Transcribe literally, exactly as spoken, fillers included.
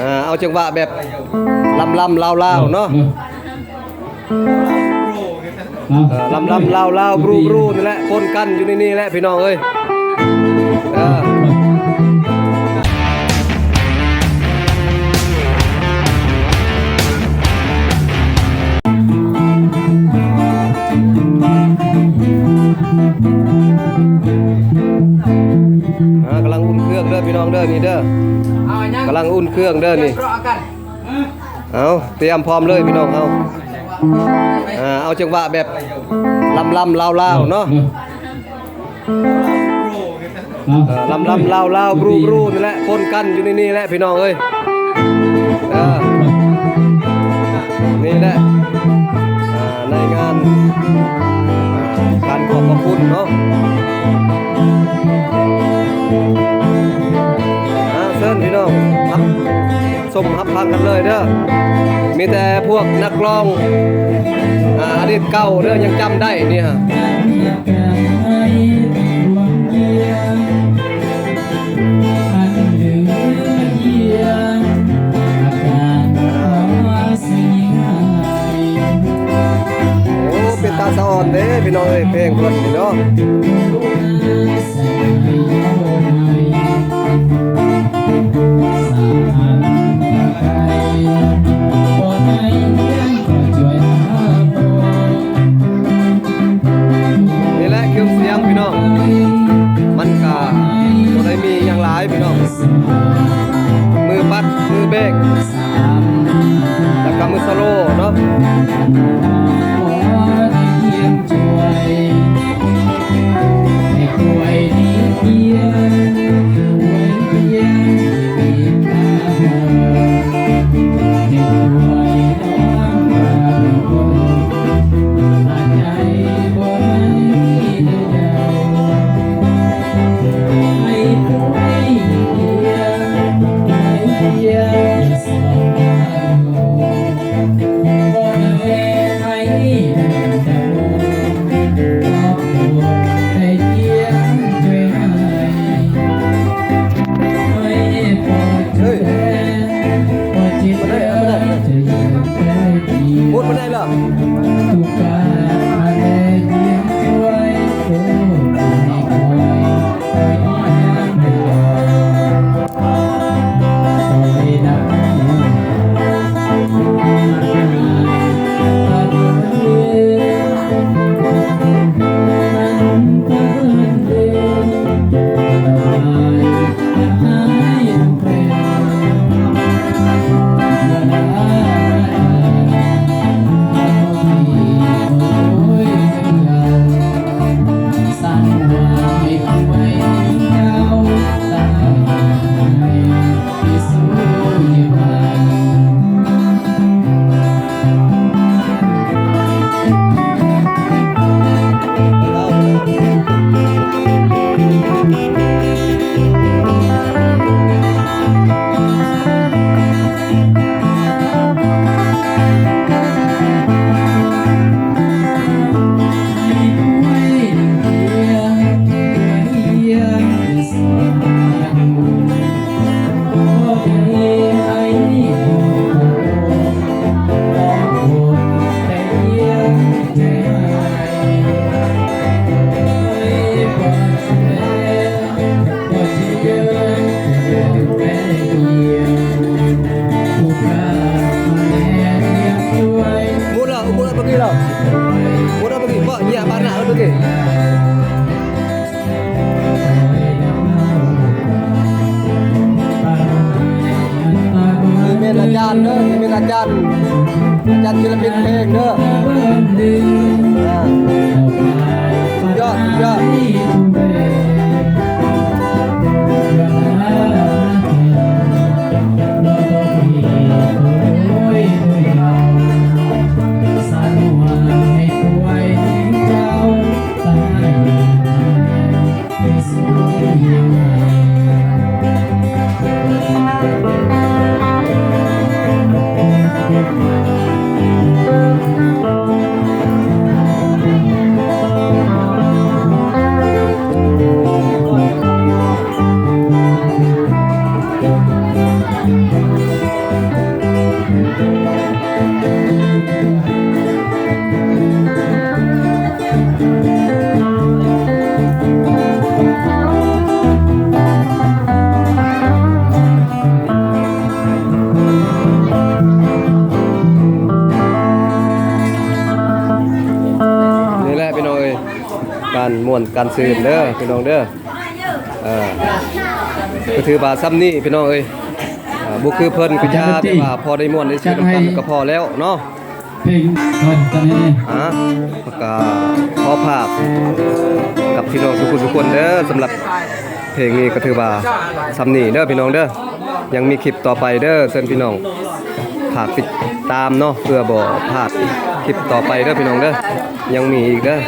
อ่า เอาจังหวะแบบลำๆลาวๆเนาะ เออ ลำๆลาวๆบรูบรูนี่แหละ ปนกันอยู่ในนี่แหละพี่น้องเอ้ย เออ อ่ากำลังอุ่นเครื่องเด้อพี่น้องเด้อ นี่เด้อ กำลังอุ่นเครื่องเด้อนี่ เอา เตรียมพร้อมเลยพี่น้อง เอา อ่า เอาจังหวะแบบลำๆลาวๆเนาะ เออ ลำๆลาวๆบรูบรูนี่แหละ ปนกันอยู่ในนี่แหละพี่น้องเอ้ย เออ นี่แหละ อ่า ในงาน อ่า การขอบพระคุณเนาะ อ่า เชิญพี่น้องครับ ชมรับฟังกันเลยเด้อ มีแต่พวกนักร้อง อ่า อดีตเก่าเด้อ ยังจำได้เนี่ย โอ้ เป็นตาสะออนเด้พี่น้องเอ้ย เพลงเพิ่นนี่เนาะ นี่แหละเครื่องเสียงพี่น้อง มันก็บ่ได้มีหยังหลายพี่น้อง มือปัด มือเบรก แล้วก็มือสโลว์เนาะ เฮ้ย มาได้ มาได้ พูดมาได้เหรอ Mula, mula pergi lah. Mula pergi, Pak, nyak parak tu pergi. Ini ajan dah, ini ajan. Ajan filipin peng dah. Nah. Sudah, sudah. ม่วนกันซื่นเด้อพี่น้องเด้อ เออ ก็ถือว่าส่ำนี้พี่น้องเอ้ย อ่า บ่คือเพิ่นก็อย่า แต่ว่าพอได้ม่วนได้ซื่นนำกันก็พอแล้วเนาะ เพลงก่อนตอนนี้ อ่ะ ก็ขอฝากกับพี่น้องทุกคนทุกคนเด้อ สำหรับเพลงนี้ก็ถือว่าส่ำนี้เด้อพี่น้องเด้อ ยังมีคลิปต่อไปเด้อ เชิญพี่น้องฝากติดตามเนาะ เพื่อบ่พลาดคลิปต่อไปเด้อพี่น้องเด้อ ยังมีอีกเด้อ